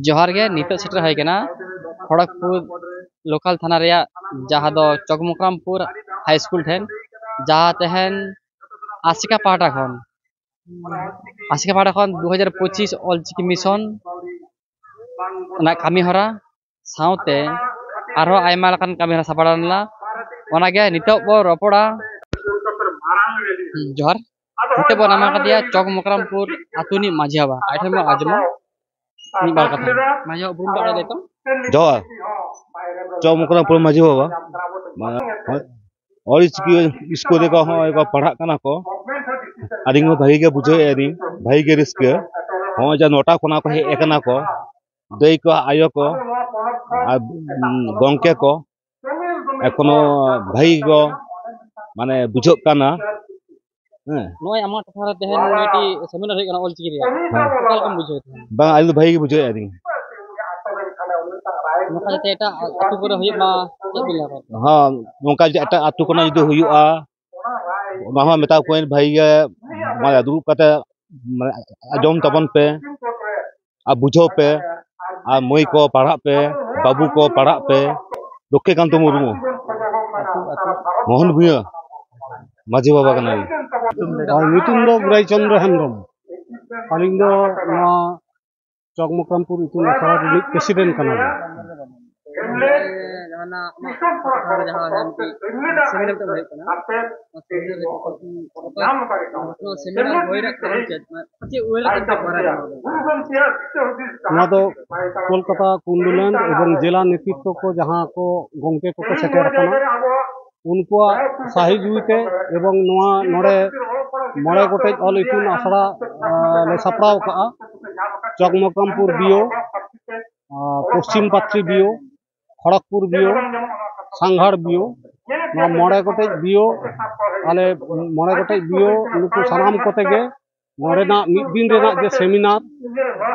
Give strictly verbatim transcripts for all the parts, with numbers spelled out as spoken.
ᱡᱚᱦᱟᱨ ᱜᱮ᱾ ᱱᱤᱛᱚᱜ ᱥᱮᱴᱮᱨ ᱦᱩᱭ ᱠᱟᱱᱟ ᱠᱷᱚᱲᱚᱜᱽᱯᱩᱨ ᱞᱳᱠᱟᱞ ᱛᱷᱟᱱᱟ ᱨᱮᱭᱟᱜ ᱡᱟᱦᱟᱸ ᱫᱚ ᱪᱚᱠᱢᱚᱠᱨᱟᱢᱯᱩᱨ ᱦᱟᱭ ᱥᱠᱩᱞ ᱴᱷᱮᱱ, ᱡᱟᱦᱟᱸ ᱛᱮᱦᱮᱧ ᱟᱥᱮᱠᱟ ᱯᱟᱦᱴᱟ ᱠᱷᱚᱱ, ᱟᱥᱮᱠᱟ ᱯᱟᱦᱴᱟ ᱠᱷᱚᱱ ᱫᱩ ᱦᱟᱡᱟᱨ ᱯᱚᱸᱪᱤᱥ ᱚᱞᱪᱤᱠᱤ ᱢᱤᱥᱚᱱ ᱨᱮᱱᱟᱜ ᱠᱟᱹᱢᱤ ᱦᱚᱨᱟ ᱥᱟᱶᱛᱮ ᱟᱨᱦᱚᱸ ᱟᱭᱢᱟ ᱞᱮᱠᱟᱱ ᱠᱟᱹᱢᱤ ᱦᱚᱨᱟ ᱥᱟᱯᱲᱟᱣ ᱞᱮᱱᱟ᱾ ᱚᱱᱟᱜᱮ ᱱᱤᱛᱚᱜ ᱵᱚ ᱨᱚᱯᱚᱲᱟ᱾ ᱡᱚᱦᱟᱨ᱾ ᱱᱤᱛᱚᱜ ᱵᱚ ᱱᱟᱢᱟ ᱠᱟᱫᱮᱭᱟ ᱪᱚᱠ ᱢᱚᱠᱨᱟᱢᱯᱩᱨ ᱟᱹᱛᱩ ᱨᱤᱱᱤᱡ ᱢᱟᱹᱡᱷᱤ ᱵᱟᱵᱟ᱾ ᱟᱡ ᱴᱷᱮᱱ ᱵᱚ ᱟᱸᱡᱚᱢᱟ ᱢᱤᱫ ᱵᱟᱨ ᱠᱟᱛᱷᱟ᱾ ᱢᱟᱹᱡᱷᱤ ᱵᱟᱵᱟ ᱩᱯᱨᱩᱢ ᱵᱟᱲᱟᱭ ᱫᱟᱭ ᱛᱚ? ᱡᱚᱦᱟᱨ᱾ ᱪᱚᱠ ᱢᱚᱠᱨᱟᱢᱯᱩᱨ ᱢᱟᱹᱡᱷᱤ ᱵᱟᱵᱟ᱾ ᱢᱟᱱᱮ, ᱚᱞᱪᱤᱠᱤ ᱥᱠᱩᱞ ᱨᱮᱠᱚ ᱦᱚᱸᱜᱼᱚᱭ ᱠᱚ ᱯᱟᱲᱦᱟᱜ ᱠᱟᱱᱟ ᱠᱚ᱾ ᱟᱹᱞᱤᱧ ᱦᱚᱸ ᱵᱷᱟᱜᱤ ᱜᱮ ᱵᱩᱡᱷᱟᱹᱣᱮᱫᱼᱟ ᱞᱤᱧ, ᱵᱷᱟᱜᱤ ᱜᱮ ᱨᱟᱹᱥᱠᱟᱹ᱾ ᱦᱚᱸᱜᱼᱚᱭ ᱡᱮ ᱱᱚᱴᱟ ᱠᱷᱚᱱᱟᱜ ᱠᱚ ᱦᱮᱡ ᱟᱠᱟᱱᱟ ᱠᱚ, ᱫᱟᱹᱭ ᱠᱚ, ᱟᱭᱳ ᱠᱚ, ᱟᱨ, ᱩᱢ, ᱜᱚᱝᱠᱮ ᱠᱚ, ᱮᱠᱷᱚᱱᱳ ᱵᱷᱟᱜᱤ ᱠᱚ, ᱢᱟᱱᱮ, ᱵᱩᱡᱷᱟᱹᱜ ᱠᱟᱱᱟ᱾ ᱦᱮᱸ᱾ ᱱᱚᱜᱼᱚᱭ ᱟᱢᱟᱜ ᱴᱚᱴᱷᱟ ᱨᱮ ᱛᱮᱦᱮᱧ ᱢᱤᱫᱴᱤᱡ ᱥᱮᱢᱤᱱᱟᱨ ᱦᱩᱭᱩᱜ ᱠᱟᱱᱟ ᱚᱞᱪᱤᱠᱤ ᱨᱮᱭᱟᱜ, ᱦᱮᱸ᱾ ᱚᱠᱟ ᱞᱮᱠᱟᱢ ᱵᱩᱡᱷᱟᱹᱣ ᱮᱫᱟ? ᱵᱟᱝ, ᱟᱹᱞᱤᱧ ᱫᱚ ᱵᱷᱟᱜᱤ ᱜᱮ ᱵᱩᱡᱷᱟᱹᱣᱮᱫᱼᱟ ᱞᱤᱧ᱾ ᱱᱚᱝᱠᱟ ᱡᱟᱛᱮ ᱮᱴᱟᱜ ᱟᱹᱛᱩ ᱠᱚᱨᱮ ᱦᱩᱭᱩᱜ ᱢᱟ, ᱪᱮᱫ ᱵᱤᱱ ᱞᱟᱹᱭᱟ? ᱦᱚᱸ, ᱱᱚᱝᱠᱟ ᱡᱩᱫᱤ ᱮᱴᱟᱜ ᱟᱹᱛᱩ ᱠᱷᱚᱱᱟᱜ ᱡᱩᱫᱤ ᱦᱩᱭᱩᱜᱼᱟ, ᱚᱱᱟ ᱦᱚᱸ ᱢᱮᱛᱟ ᱠᱚᱣᱟᱧ ᱵᱷᱟᱹᱜᱤ ᱜᱮ, ᱢᱟᱱᱮ, ᱫᱩᱲᱩᱵ ᱠᱟᱛᱮ, ᱢᱟᱱᱮ, ᱟᱸᱡᱚᱢ ᱛᱟᱵᱚᱱ ᱯᱮ ᱟᱨ ᱵᱩᱡᱷᱟᱹᱣ ᱯᱮ, ᱟᱨ ᱢᱟᱹᱭ ᱠᱚ ᱯᱟᱲᱦᱟᱜ ᱯᱮ, ᱵᱟᱹᱵᱩ ᱠᱚ ᱯᱟᱲᱦᱟᱜ ᱯᱮ᱾ ᱞᱚᱠᱠᱷᱤᱠᱟᱱᱛᱚ ᱢᱩᱨᱢᱩ, ᱟᱹᱛᱩ, ᱟᱹᱛᱩ? ᱢᱳᱦᱚᱱ ᱵᱷᱩᱭᱟᱹ, ᱢᱟᱹᱡᱷᱤ ᱵᱟᱵᱟ ᱠᱟᱱᱟᱞᱤᱧ᱾ ᱟᱨ ᱧᱩᱛᱩᱢ ᱫᱚ ᱜᱩᱨᱟᱭ ᱪᱚᱸᱫᱽᱨᱚ ᱦᱮᱢᱵᱨᱚᱢ᱾ ᱟᱹᱞᱤᱧ ᱫᱚ ᱱᱚᱣᱟ ᱪᱚᱠ ᱢᱚᱠᱨᱟᱢᱯᱩᱨ ᱤᱛᱩᱱ ᱟᱥᱲᱟ ᱨᱤᱱᱤᱡ ᱯᱨᱮᱥᱤᱰᱮᱱᱴ ᱠᱟᱱᱟᱞᱤᱧ᱾ ᱡᱟᱦᱟᱸᱱᱟᱜ ᱟᱢᱟᱜ ᱴᱚᱴᱷᱟ ᱨᱮ ᱡᱟᱦᱟᱸ ᱢᱤᱫᱴᱤᱡ ᱥᱮᱢᱤᱱᱟᱨ ᱢᱤᱫᱴᱟᱝ ᱦᱩᱭᱩᱜ ᱠᱟᱱᱟ, ᱚᱱᱟ ᱥᱮᱢᱤᱱᱟᱨ ᱨᱮ ᱚᱠᱟ, ᱱᱚᱣᱟ ᱥᱮᱢᱤᱱᱟᱨ ᱦᱩᱭ ᱨᱮᱭᱟᱜ ᱠᱟᱨᱚᱱ ᱪᱮᱫ? ᱢᱟᱱᱮ ᱪᱮᱫ ᱩᱭᱦᱟᱹᱨ ᱠᱟᱛᱮ ᱯᱮ ᱠᱚᱨᱟᱣ ᱮᱫᱟ? ᱱᱚᱣᱟ ᱫᱚ ᱠᱳᱞᱠᱟᱛᱟ ᱠᱩᱱᱰᱩᱞᱮᱱᱰ ᱮᱵᱚᱝ ᱡᱮᱞᱟ ᱱᱮᱛᱨᱤᱛᱵ ᱠᱚ ᱡᱟᱦᱟᱸ ᱠᱚ ᱜᱚᱢᱠᱮ ᱠᱚᱠᱚ ᱥᱮᱴᱮᱨ ᱟᱠᱟᱱᱟ, ᱩᱱᱠᱩᱣᱟᱜ ᱥᱟᱹᱦᱤᱡᱩᱦᱤ ᱛᱮ ᱮᱵᱚᱝ ᱱᱚᱣᱟ ᱱᱚᱰᱮ ᱢᱚᱬᱮ ᱜᱚᱴᱮᱡ ᱚᱞ ᱤᱛᱩᱱ ᱟᱥᱲᱟ, ᱟ, ᱞᱮ ᱥᱟᱯᱲᱟᱣ ᱠᱟᱜᱼᱟ᱾ ᱪᱚᱠᱢᱚᱠᱨᱟᱢᱯᱩᱨ ᱵᱤᱭᱳ, ᱟ, ᱯᱚᱥᱪᱤᱢ ᱯᱟᱛᱨᱤ ᱵᱤᱭᱳ, ᱠᱷᱚᱲᱚᱜᱽᱯᱩᱨ ᱵᱤᱭᱳ, ᱥᱟᱝᱜᱷᱟᱲ ᱵᱤᱭᱳ, ᱱᱚᱣᱟ ᱢᱚᱬᱮ ᱜᱚᱴᱮᱡ ᱵᱤᱭᱳ, ᱟᱞᱮ ᱢᱚᱬᱮ ᱜᱚᱴᱮᱡ ᱵᱤᱭᱳ ᱱᱩᱠᱩ ᱥᱟᱱᱟᱢ ᱠᱚᱛᱮ ᱜᱮ ᱱᱚᱰᱮᱱᱟᱜ ᱢᱤᱫ ᱫᱤᱱ ᱨᱮᱱᱟᱜ ᱡᱮ ᱥᱮᱢᱤᱱᱟᱨ,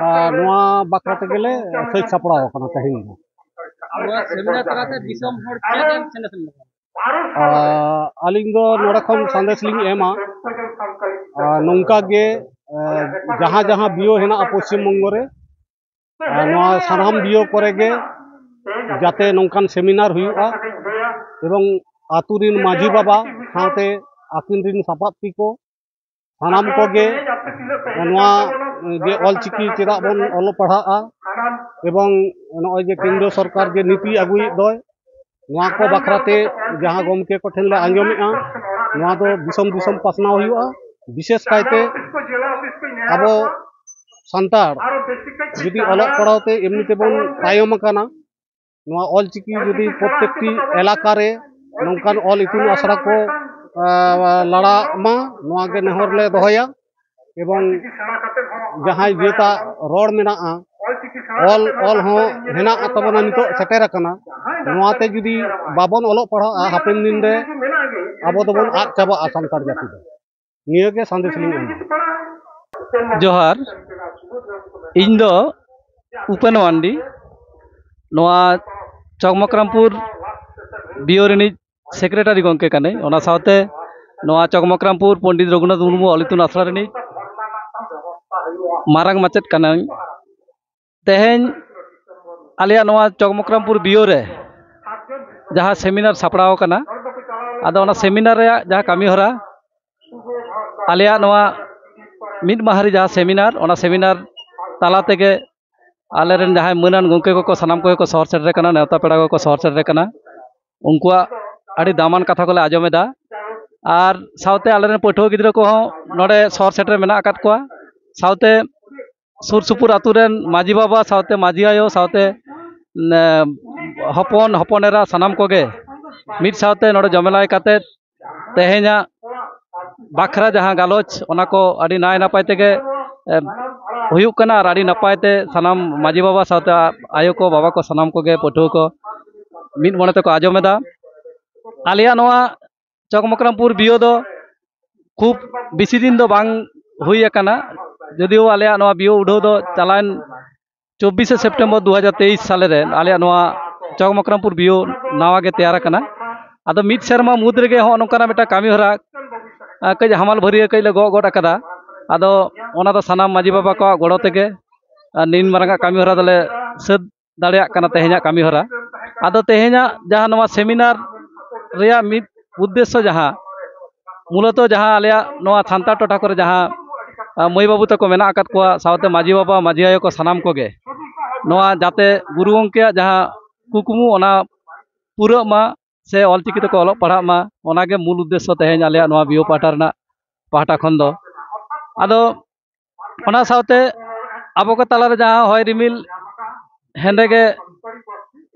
ᱟ, ᱱᱚᱣᱟ ᱵᱟᱠᱷᱨᱟ ᱛᱮᱜᱮ ᱞᱮ ᱥᱟᱹᱛ ᱥᱟᱯᱲᱟᱣ ᱟᱠᱟᱱᱟ ᱛᱮᱦᱮᱧ ᱫᱚ᱾ ᱱᱚᱣᱟ ᱥᱮᱢᱤᱱᱟᱨ ᱛᱟᱞᱟᱛᱮ ᱫᱤᱥᱚᱢ ᱦᱚᱲ ᱪᱮᱫ ᱮᱢ ᱥᱟᱸᱫᱮᱥ ᱮᱢ ᱮᱢᱟ? ᱟ, ᱟᱹᱞᱤᱧ ᱫᱚ ᱱᱚᱰᱮ ᱠᱷᱚᱱ ᱥᱟᱸᱫᱮᱥ ᱞᱤᱧ ᱮᱢᱟ, ᱟ, ᱱᱚᱝᱠᱟ ᱜᱮ, ᱟ, ᱡᱟᱦᱟᱸ ᱡᱟᱦᱟᱸ ᱵᱤᱭᱳ ᱦᱮᱱᱟᱜᱼᱟ ᱯᱚᱥᱪᱤᱢ ᱵᱚᱝᱜᱚ ᱨᱮ, ᱟᱨ ᱱᱚᱣᱟ ᱥᱟᱱᱟᱢ ᱵᱤᱭᱳ ᱠᱚᱨᱮ ᱜᱮ ᱡᱟᱛᱮ ᱱᱚᱝᱠᱟᱱ ᱥᱮᱢᱤᱱᱟᱨ ᱦᱩᱭᱩᱜᱼᱟ, ᱮᱵᱚᱝ ᱟᱛᱳ ᱨᱤᱱ ᱢᱟᱹᱡᱷᱤ ᱵᱟᱵᱟ ᱥᱟᱶᱛᱮ ᱟᱹᱠᱤᱱ ᱨᱤᱱ ᱥᱟᱯᱟᱵ ᱛᱤ ᱠᱚ ᱥᱟᱱᱟᱢ ᱠᱚᱜᱮ ᱱᱚᱣᱟ ᱡᱮ ᱚᱞᱪᱤᱠᱤ ᱪᱮᱫᱟᱜ ᱵᱚᱱ ᱚᱞᱚᱜ ᱯᱟᱲᱦᱟᱜᱼᱟ, ᱮᱵᱚᱝ ᱱᱚᱜᱼᱚᱭ ᱡᱮ ᱠᱮᱱᱫᱨᱚ ᱥᱚᱨᱠᱟᱨ ᱡᱮ ᱱᱤᱛᱤ ᱟᱹᱜᱩᱭᱮᱫ ᱫᱚᱭ, ᱱᱚᱣᱟ ᱠᱚ ᱵᱟᱠᱷᱨᱟᱛᱮ ᱡᱟᱦᱟᱸ ᱜᱚᱢᱠᱮ ᱠᱚᱴᱷᱮᱱ ᱞᱮ ᱟᱸᱡᱚᱢᱮᱫᱼᱟ, ᱱᱚᱣᱟ ᱫᱚ ᱫᱤᱥᱚᱢ ᱫᱤᱥᱚᱢ ᱯᱟᱥᱱᱟᱣ ᱦᱩᱭᱩᱜᱼᱟ᱾ ᱵᱤᱥᱮᱥ ᱠᱟᱭᱛᱮ ᱟᱵᱚ ᱥᱟᱱᱛᱟᱲ ᱡᱩᱫᱤ ᱚᱞᱚᱜ ᱯᱟᱲᱦᱟᱣ ᱛᱮ ᱮᱢᱱᱤ ᱛᱮᱵᱚᱱ ᱛᱟᱭᱚᱢ ᱟᱠᱟᱱᱟ, ᱱᱚᱣᱟ ᱚᱞᱪᱤᱠᱤ ᱡᱩᱫᱤ ᱯᱨᱚᱛᱮᱠᱴᱤ ᱮᱞᱟᱠᱟ ᱨᱮ ᱱᱚᱝᱠᱟᱱ ᱚᱞ ᱤᱛᱩᱱ ᱟᱥᱲᱟ ᱠᱚ, ᱟ, ᱞᱟᱲᱟᱜ ᱢᱟ, ᱱᱚᱣᱟ ᱜᱮ ᱱᱮᱦᱚᱨ ᱞᱮ ᱫᱚᱦᱚᱭᱟ᱾ ᱮᱵᱚᱝ ᱡᱟᱦᱟᱸᱭ ᱡᱮᱴᱟ ᱨᱚᱲ ᱢᱮᱱᱟᱜᱼᱟ, ᱚᱞ, ᱚᱞ ᱦᱚᱸ ᱦᱮᱱᱟᱜ ᱛᱟᱵᱚᱱᱟ, ᱱᱤᱛᱚᱜ ᱥᱮᱴᱮᱨ ᱟᱠᱟᱱᱟ᱾ ᱱᱚᱣᱟᱛᱮ ᱡᱩᱫᱤ ᱵᱟᱵᱚᱱ ᱚᱞᱚᱜ ᱯᱟᱲᱦᱟᱜᱼᱟ, ᱦᱟᱯᱮᱱ ᱫᱤᱱ ᱨᱮ ᱟᱵᱚ ᱫᱚᱵᱚᱱ ᱟᱫ ᱪᱟᱵᱟᱜᱼᱟ ᱥᱟᱱᱛᱟᱲ ᱡᱟᱹᱛᱤ ᱫᱚ᱾ ᱱᱤᱭᱟᱹ ᱜᱮ ᱥᱟᱸᱫᱮᱥ ᱞᱤᱧ ᱮᱢᱟ᱾ ᱡᱚᱦᱟᱨ, ᱤᱧ ᱫᱚ ᱩᱯᱮᱱ ᱢᱟᱱᱰᱤ, ᱱᱚᱣᱟ ᱪᱚᱠᱢᱚᱠᱨᱟᱢᱯᱩᱨ ᱵᱤᱭᱳ ᱨᱤᱱᱤᱡ ᱥᱮᱠᱨᱮᱴᱟᱨᱤ ᱜᱚᱢᱠᱮ ᱠᱟᱹᱱᱟᱹᱧ᱾ ᱚᱱᱟ ᱥᱟᱶᱛᱮ ᱱᱚᱣᱟ ᱪᱚᱠᱢᱚᱠᱨᱟᱢᱯᱩᱨ ᱯᱚᱱᱰᱤᱛ ᱨᱚᱜᱷᱩᱱᱟᱛᱷ ᱢᱩᱨᱢᱩ ᱚᱞ ᱤᱛᱩᱱ ᱟᱥᱲᱟ ᱨᱤᱱᱤᱡ ᱢᱟᱨᱟᱝ ᱢᱟᱪᱮᱫ ᱠᱟᱹᱱᱟᱹᱧ᱾ ᱛᱮᱦᱮᱧ ᱟᱞᱮᱭᱟᱜ ᱱᱚᱣᱟ ᱪᱚᱠᱢᱚᱠᱨᱟᱢᱯᱩᱨ ᱵᱤᱭᱳ ᱨᱮ ᱡᱟᱦᱟᱸ ᱥᱮᱢᱤᱱᱟᱨ ᱥᱟᱯᱲᱟᱣ ᱟᱠᱟᱱᱟ, ᱟᱫᱚ ᱚᱱᱟ ᱥᱮᱢᱤᱱᱟᱨ ᱨᱮᱭᱟᱜ ᱡᱟᱦᱟᱸ ᱠᱟᱹᱢᱤ ᱦᱚᱨᱟ, ᱟᱞᱮᱭᱟᱜ ᱱᱚᱣᱟ ᱢᱤᱫ ᱢᱟᱦᱟ ᱨᱮ ᱡᱟᱦᱟᱸ ᱥᱮᱢᱤᱱᱟᱨ, ᱚᱱᱟ ᱥᱮᱢᱤᱱᱟᱨ ᱛᱟᱞᱟ ᱛᱮᱜᱮ ᱟᱞᱮᱨᱮᱱ ᱡᱟᱦᱟᱸᱭ ᱢᱟᱹᱱᱟᱱ ᱜᱚᱢᱠᱮ ᱠᱚᱠᱚ ᱥᱟᱱᱟᱢ ᱠᱚᱜᱮ ᱠᱚ ᱥᱚᱦᱚᱨ ᱥᱮᱴᱮᱨ ᱟᱠᱟᱱᱟ, ᱱᱮᱣᱛᱟ ᱯᱮᱲᱟ ᱠᱚᱠᱚ ᱥᱚᱦᱚᱨ ᱥᱮᱴᱮᱨ ᱟᱠᱟᱱᱟ᱾ ᱩᱱᱠᱩᱣᱟᱜ ᱟᱹᱰᱤ ᱫᱟᱢᱟᱱ ᱠᱟᱛᱷᱟ ᱠᱚᱞᱮ ᱟᱸᱡᱚᱢ ᱮᱫᱟ᱾ ᱟᱨ ᱥᱟᱶᱛᱮ ᱟᱞᱮᱨᱮᱱ ᱯᱟᱹᱴᱷᱩᱣᱟᱹ ᱜᱤᱫᱽᱨᱟᱹ ᱠᱚᱦᱚᱸ ᱱᱚᱰᱮ ᱥᱚᱦᱚᱨ ᱥᱮᱴᱮᱨ ᱢᱮᱱᱟᱜ ᱟᱠᱟᱫ ᱠᱚᱣᱟ᱾ ᱥᱟᱶᱛᱮ ᱥᱩᱨ ᱥᱩᱯᱩᱨ ᱟᱛᱳ ᱨᱮᱱ ᱢᱟᱹᱡᱷᱤ ᱵᱟᱵᱟ ᱥᱟᱶᱛᱮ ᱢᱟᱹᱡᱷᱤ ᱟᱭᱳ ᱥᱟᱶᱛᱮ, ᱮ, ᱦᱚᱯᱚᱱ, ᱦᱚᱯᱚᱱ ᱮᱨᱟ ᱥᱟᱱᱟᱢ ᱠᱚᱜᱮ ᱢᱤᱫ ᱥᱟᱶᱛᱮ ᱱᱚᱰᱮ ᱡᱚᱢᱮᱞᱟᱭ ᱠᱟᱛᱮ ᱛᱮᱦᱮᱧᱟᱜ ᱵᱟᱠᱷᱨᱟ ᱡᱟᱦᱟᱸ ᱜᱟᱞᱚᱪ, ᱚᱱᱟ ᱠᱚ ᱟᱹᱰᱤ ᱱᱟᱭ ᱱᱟᱯᱟᱭ ᱛᱮᱜᱮ, ᱮ, ᱦᱩᱭᱩᱜ ᱠᱟᱱᱟ᱾ ᱟᱨ ᱟᱹᱰᱤ ᱱᱟᱯᱟᱭ ᱛᱮ ᱥᱟᱱᱟᱢ ᱢᱟᱹᱡᱷᱤ ᱵᱟᱵᱟ ᱥᱟᱶᱛᱮ ᱟᱭᱳ ᱠᱚ, ᱵᱟᱵᱟ ᱠᱚ, ᱥᱟᱱᱟᱢ ᱠᱚᱜᱮ ᱯᱟᱹᱴᱷᱩᱣᱟᱹ ᱠᱚ ᱢᱤᱫ ᱢᱚᱱᱮ ᱛᱮᱠᱚ ᱟᱸᱡᱚᱢ ᱮᱫᱟ᱾ ᱟᱞᱮᱭᱟᱜ ᱱᱚᱣᱟ ᱪᱚᱠᱢᱚᱠᱨᱟᱢᱯᱩᱨ ᱵᱤᱭᱳ ᱫᱚ ᱠᱷᱩᱵ ᱵᱮᱥᱤ ᱫᱤᱱ ᱫᱚ ᱵᱟᱝ ᱦᱩᱭ ᱟᱠᱟᱱᱟ, ᱡᱚᱫᱤᱭᱳ ᱟᱞᱮᱭᱟᱜ ᱱᱚᱣᱟ ᱵᱤᱭᱳ ᱩᱰᱷᱟᱹᱣ ᱫᱚ ᱪᱟᱞᱟᱣᱮᱱ ᱪᱚᱵᱵᱤᱥᱮ ᱥᱮᱯᱴᱮᱢᱵᱚᱨ ᱫᱩ ᱦᱟᱡᱟᱨ ᱛᱮᱭᱤᱥ ᱥᱟᱞᱮ ᱨᱮ ᱟᱞᱮᱭᱟᱜ ᱱᱚᱣᱟ ᱪᱚᱠᱢᱚᱠᱨᱟᱢᱯᱩᱨ ᱵᱤᱭᱳ ᱱᱟᱣᱟ ᱜᱮ ᱛᱮᱭᱟᱨ ᱟᱠᱟᱱᱟ᱾ ᱟᱫᱚ ᱢᱤᱫ ᱥᱮᱨᱢᱟ ᱢᱩᱫᱽ ᱨᱮᱜᱮ ᱦᱚᱸᱜᱼᱚ ᱱᱚᱝᱠᱟᱱᱟᱜ ᱢᱤᱫᱴᱟᱝ ᱠᱟᱹᱢᱤ ᱦᱚᱨᱟ, ᱟᱸ, ᱠᱟᱹᱡ ᱦᱟᱢᱟᱞ ᱵᱷᱟᱹᱨᱭᱟᱹ ᱠᱟᱹᱡ ᱞᱮ ᱜᱚᱜ ᱜᱚᱫ ᱟᱠᱟᱫᱟ᱾ ᱟᱫᱚ ᱚᱱᱟ ᱫᱚ ᱥᱟᱱᱟᱢ ᱢᱟᱹᱡᱷᱤ ᱵᱟᱵᱟ ᱠᱚᱣᱟᱜ ᱜᱚᱲᱚ ᱛᱮᱜᱮ, ᱟᱨ ᱱᱤᱱ ᱢᱟᱨᱟᱝᱟᱜ ᱠᱟᱹᱢᱤ ᱦᱚᱨᱟ ᱫᱚᱞᱮ ᱥᱟᱹᱛ ᱫᱟᱲᱮᱭᱟᱜ ᱠᱟᱱᱟ ᱛᱮᱦᱮᱧᱟᱜ ᱠᱟᱹᱢᱤ ᱦᱚᱨᱟ᱾ ᱟᱫᱚ ᱛᱮᱦᱮᱧᱟᱜ ᱡᱟᱦᱟᱸ ᱱᱚᱣᱟ ᱥᱮᱢᱤᱱᱟᱨ ᱨᱮᱭᱟᱜ ᱢᱤᱫ ᱩᱫᱽᱫᱮᱥᱥᱚ, ᱡᱟᱦᱟᱸ ᱢᱩᱞᱚᱛᱚ ᱡᱟᱦᱟᱸ ᱟᱞᱮᱭᱟᱜ ᱱᱚᱣᱟ ᱥᱟᱱᱛᱟᱲ ᱴᱚᱴᱷᱟ ᱠᱚᱨᱮ ᱡᱟᱦᱟᱸ, ᱟᱸ, ᱢᱟᱹᱭ ᱵᱟᱹᱵᱩ ᱛᱟᱠᱚ ᱢᱮᱱᱟᱜ ᱟᱠᱟᱫ ᱠᱚᱣᱟ, ᱥᱟᱶᱛᱮ ᱢᱟᱹᱡᱷᱤ ᱵᱟᱵᱟ, ᱢᱟᱹᱡᱷᱤ ᱟᱭᱳ ᱠᱚ, ᱥᱟᱱᱟᱢ ᱠᱚᱜᱮ ᱱᱚᱣᱟ ᱡᱟᱛᱮ ᱜᱩᱨᱩ ᱜᱚᱢᱠᱮᱭᱟᱜ ᱡᱟᱦᱟᱸ ᱠᱩᱠᱢᱩ, ᱚᱱᱟ ᱯᱩᱨᱟᱹᱜ ᱢᱟ, ᱥᱮ ᱚᱞᱪᱤᱠᱤ ᱛᱮᱠᱚ ᱚᱞᱚᱜ ᱯᱟᱲᱦᱟᱜ ᱢᱟ, ᱚᱱᱟᱜᱮ ᱢᱩᱞ ᱩᱫᱽᱫᱮᱥᱥᱚ ᱛᱮᱦᱮᱧ ᱟᱞᱮᱭᱟᱜ ᱱᱚᱣᱟ ᱵᱤ ᱳ ᱯᱟᱦᱴᱟ ᱨᱮᱱᱟᱜ, ᱯᱟᱦᱴᱟ ᱠᱷᱚᱱ ᱫᱚ᱾ ᱟᱫᱚ ᱚᱱᱟ ᱥᱟᱶᱛᱮ ᱟᱵᱚ ᱠᱚ ᱛᱟᱞᱟᱨᱮ ᱡᱟᱦᱟᱸ ᱦᱚᱭ ᱨᱤᱢᱤᱞ ᱦᱮᱸᱫᱮ ᱜᱮ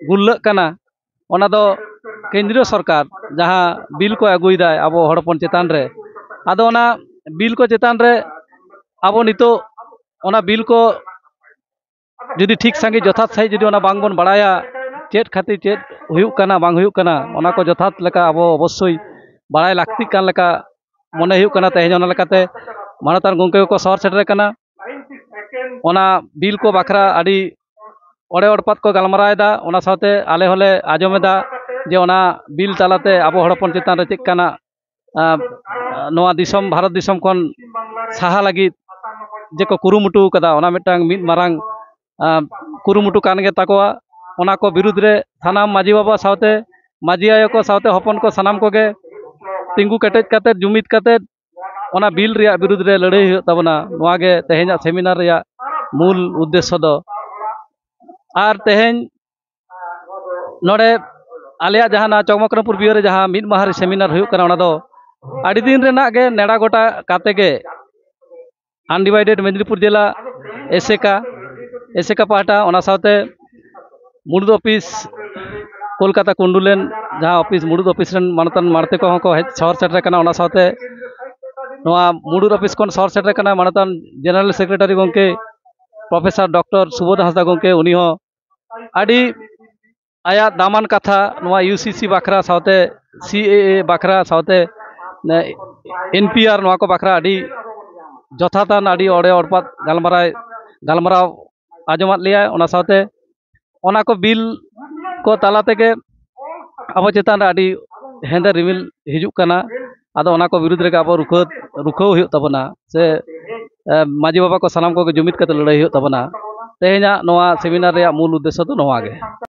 ᱜᱩᱨᱞᱟᱹᱜ ᱠᱟᱱᱟ, ᱚᱱᱟ ᱫᱚ ᱠᱮᱱᱫᱨᱤᱭᱚ ᱥᱚᱨᱠᱟᱨ ᱡᱟᱦᱟᱸ ᱵᱤᱞ ᱠᱚ ᱟᱹᱜᱩᱭᱮᱫᱟᱭ ᱟᱵᱚ ᱦᱚᱲ ᱦᱚᱯᱚᱱ ᱪᱮᱛᱟᱱ ᱨᱮ, ᱟᱫᱚ ᱚᱱᱟ ᱵᱤᱞ ᱠᱚ ᱪᱮᱛᱟᱱ ᱨᱮ ᱟᱵᱚ ᱱᱤᱛᱚᱜ ᱚᱱᱟ ᱵᱤᱞ ᱠᱚ ᱡᱩᱫᱤ ᱴᱷᱤᱠ ᱥᱟᱺᱦᱤᱡ ᱡᱚᱛᱷᱟᱛ ᱥᱟᱺᱦᱤᱡ ᱡᱩᱫᱤ ᱚᱱᱟ ᱵᱟᱝᱵᱚᱱ ᱵᱟᱲᱟᱭᱟ, ᱪᱮᱫ ᱠᱷᱟᱹᱛᱤᱨ ᱪᱮᱫ ᱦᱩᱭᱩᱜ ᱠᱟᱱᱟ ᱵᱟᱝ ᱦᱩᱭᱩᱜ ᱠᱟᱱᱟ, ᱚᱱᱟ ᱠᱚ ᱡᱚᱛᱷᱟᱛ ᱞᱮᱠᱟ ᱟᱵᱚ ᱚᱵᱚᱥᱥᱳᱭ ᱵᱟᱲᱟᱭ ᱞᱟᱹᱠᱛᱤᱜ ᱠᱟᱱ ᱞᱮᱠᱟ ᱢᱚᱱᱮ ᱦᱩᱭᱩᱜ ᱠᱟᱱᱟ᱾ ᱛᱮᱦᱮᱧ ᱚᱱᱟ ᱞᱮᱠᱟᱛᱮ ᱢᱟᱱᱚᱛᱟᱱ ᱜᱚᱢᱠᱮ ᱠᱚᱠᱚ ᱥᱚᱦᱚᱨ ᱥᱮᱴᱮᱨ ᱟᱠᱟᱱᱟ᱾ ᱚᱱᱟ ᱵᱤᱞ ᱠᱚ ᱵᱟᱠᱷᱨᱟ ᱟᱹᱰᱤ ᱚᱲᱮ ᱚᱲᱯᱟᱛ ᱠᱚ ᱜᱟᱞᱢᱟᱨᱟᱣ ᱮᱫᱟ, ᱚᱱᱟ ᱥᱟᱶᱛᱮ ᱟᱞᱮ ᱦᱚᱸᱞᱮ ᱟᱸᱡᱚᱢ ᱮᱫᱟ ᱡᱮ ᱚᱱᱟ ᱵᱤᱞ ᱛᱟᱞᱟᱛᱮ ᱟᱵᱚ ᱦᱚᱲ ᱦᱚᱯᱚᱱ ᱪᱮᱛᱟᱱ ᱨᱮ ᱪᱮᱫ ᱠᱟᱱᱟᱜ, ᱟᱸ, ᱱᱚᱣᱟ ᱫᱤᱥᱚᱢ, ᱵᱷᱟᱨᱚᱛ ᱫᱤᱥᱚᱢ ᱠᱷᱚᱱ ᱥᱟᱦᱟ ᱞᱟᱹᱜᱤᱫ ᱡᱮᱠᱚ ᱠᱩᱨᱩᱢᱩᱴᱩ ᱠᱟᱫᱟ, ᱚᱱᱟ ᱢᱤᱫᱴᱟᱝ ᱢᱤᱫ ᱢᱟᱨᱟᱝ, ᱟᱸ, ᱠᱩᱨᱩᱢᱩᱴᱩ ᱠᱟᱱ ᱜᱮ ᱛᱟᱠᱚᱣᱟ᱾ ᱚᱱᱟ ᱠᱚ ᱵᱤᱨᱩᱫᱽ ᱨᱮ ᱥᱟᱱᱟᱢ ᱢᱟᱹᱡᱷᱤ ᱵᱟᱵᱟ ᱥᱟᱶᱛᱮ ᱢᱟᱹᱡᱷᱤ ᱟᱭᱳ ᱠᱚ ᱥᱟᱶᱛᱮ ᱦᱚᱯᱚᱱ ᱠᱚ ᱥᱟᱱᱟᱢ ᱠᱚᱜᱮ ᱛᱤᱸᱜᱩ ᱠᱮᱴᱮᱡ ᱠᱟᱛᱮᱫ, ᱡᱩᱢᱤᱫ ᱠᱟᱛᱮᱫ ᱚᱱᱟ ᱵᱤᱞ ᱨᱮᱭᱟᱜ ᱵᱤᱨᱩᱫᱽ ᱨᱮ ᱞᱟᱹᱲᱦᱟᱹᱭ ᱦᱩᱭᱩᱜ ᱛᱟᱵᱚᱱᱟ᱾ ᱱᱚᱣᱟ ᱜᱮ ᱛᱮᱦᱮᱧᱟᱜ ᱥᱮᱢᱤᱱᱟᱨ ᱨᱮᱭᱟᱜ ᱢᱩᱞ ᱩᱫᱽᱫᱮᱥᱥᱚ ᱫᱚ᱾ ᱟᱨ ᱛᱮᱦᱮᱧ ᱱᱚᱰᱮ ᱟᱞᱮᱭᱟᱜ ᱡᱟᱦᱟᱸ ᱱᱚᱣᱟ ᱪᱚᱠᱢᱚᱠᱨᱟᱢᱯᱩᱨ ᱵᱤᱭᱳ ᱨᱮ ᱡᱟᱦᱟᱸ ᱢᱤᱫ ᱢᱟᱦᱟ ᱨᱮ ᱥᱮᱢᱤᱱᱟᱨ ᱦᱩᱭᱩᱜ ᱠᱟᱱᱟ, ᱚᱱᱟ ᱫᱚ ᱟᱹᱰᱤ ᱫᱤᱱ ᱨᱮᱱᱟᱜ ᱜᱮ ᱱᱮᱰᱟ ᱜᱚᱴᱟ ᱠᱟᱛᱮ ᱜᱮ ᱟᱱᱰᱤᱵᱷᱟᱭᱰᱮᱰ ᱢᱮᱫᱽᱱᱤᱯᱩᱨ ᱡᱮᱞᱟ ᱮᱥᱮᱠᱟ, ᱮᱥᱮᱠᱟ ᱯᱟᱦᱴᱟ, ᱚᱱᱟ ᱥᱟᱶᱛᱮ ᱢᱩᱲᱩᱫ ᱚᱯᱷᱤᱥ ᱠᱳᱞᱠᱟᱛᱟ ᱠᱩᱱᱰᱩᱞᱮᱱ, ᱡᱟᱦᱟᱸ ᱚᱯᱷᱤᱥ, ᱢᱩᱲᱩᱫ ᱚᱯᱷᱤᱥ ᱨᱮᱱ ᱢᱟᱱᱚᱛᱟᱱ ᱢᱟᱬᱛᱮ ᱠᱚᱦᱚᱸ ᱠᱚ ᱦᱮᱡ ᱥᱚᱦᱚᱨ ᱥᱮᱴᱮᱨ ᱟᱠᱟᱱᱟ᱾ ᱚᱱᱟ ᱥᱟᱶᱛᱮ ᱱᱚᱣᱟ ᱢᱩᱲᱩᱫ ᱚᱯᱷᱤᱥ ᱠᱷᱚᱱ ᱥᱚᱦᱚᱨ ᱥᱮᱴᱮᱨ ᱟᱠᱟᱱᱟ ᱢᱟᱱᱚᱛᱟᱱ ᱡᱮᱱᱟᱨᱮᱞ ᱥᱮᱠᱨᱮᱴᱟᱨᱤ ᱜᱚᱢᱠᱮ ᱯᱨᱚᱯᱷᱮᱥᱚᱨ ᱰᱚᱠᱴᱚᱨ ᱥᱩᱵᱳᱫᱷ ᱦᱟᱸᱥᱫᱟ ᱜᱚᱢᱠᱮ, ᱩᱱᱤ ᱦᱚᱸ ᱟᱹᱰᱤ ᱟᱭᱟᱜ ᱫᱟᱢᱟᱱ ᱠᱟᱛᱷᱟ ᱱᱚᱣᱟ ᱤᱭᱩ ᱥᱤ ᱥᱤ ᱵᱟᱠᱷᱨᱟ ᱥᱟᱶᱛᱮ ᱥᱤ ᱮ ᱮ ᱵᱟᱠᱷᱨᱟ ᱥᱟᱶᱛᱮ ᱮᱱ ᱯᱤ ᱟᱨ ᱱᱚᱣᱟ ᱠᱚ ᱵᱟᱠᱷᱨᱟ ᱟᱹᱰᱤ ᱡᱚᱛᱷᱟᱛᱟᱱ, ᱟᱹᱰᱤ ᱚᱲᱮ ᱚᱲᱯᱟᱛ ᱜᱟᱞᱢᱟᱨᱟᱣ, ᱜᱟᱞᱢᱟᱨᱟᱣ ᱟᱸᱡᱚᱢᱟᱫ ᱞᱮᱭᱟᱭ᱾ ᱚᱱᱟ ᱥᱟᱶᱛᱮ ᱚᱱᱟ ᱠᱚ ᱵᱤᱞ ᱠᱚ ᱛᱟᱞᱟ ᱛᱮᱜᱮ ᱟᱵᱚ ᱪᱮᱛᱟᱱ ᱨᱮ ᱟᱹᱰᱤ ᱦᱮᱸᱫᱮ ᱨᱤᱢᱤᱞ ᱦᱤᱡᱩᱜ ᱠᱟᱱᱟ᱾ ᱟᱫᱚ ᱚᱱᱟ ᱠᱚ ᱵᱤᱨᱩᱫᱽ ᱨᱮᱜᱮ ᱟᱵᱚ ᱨᱩᱠᱷᱟᱹᱣ, ᱨᱩᱠᱷᱟᱹᱣ ᱦᱩᱭᱩᱜ ᱛᱟᱵᱚᱱᱟ, ᱥᱮ, ᱮ, ᱢᱟᱹᱡᱷᱤ ᱵᱟᱵᱟ ᱠᱚ ᱥᱟᱱᱟᱢ ᱠᱚᱜᱮ ᱡᱩᱢᱤᱫ ᱠᱟᱛᱮ ᱞᱟᱹᱲᱦᱟᱹᱭ ᱦᱩᱭᱩᱜ ᱛᱟᱵᱚᱱᱟ᱾ ᱛᱮᱦᱮᱧᱟᱜ ᱱᱚᱣᱟ ᱥᱮᱢᱤᱱᱟᱨ ᱨᱮᱭᱟᱜ ᱢᱩᱞ ᱩᱫᱽᱫᱮᱥᱥᱚ ᱫᱚ ᱱᱚᱣᱟ ᱜᱮ᱾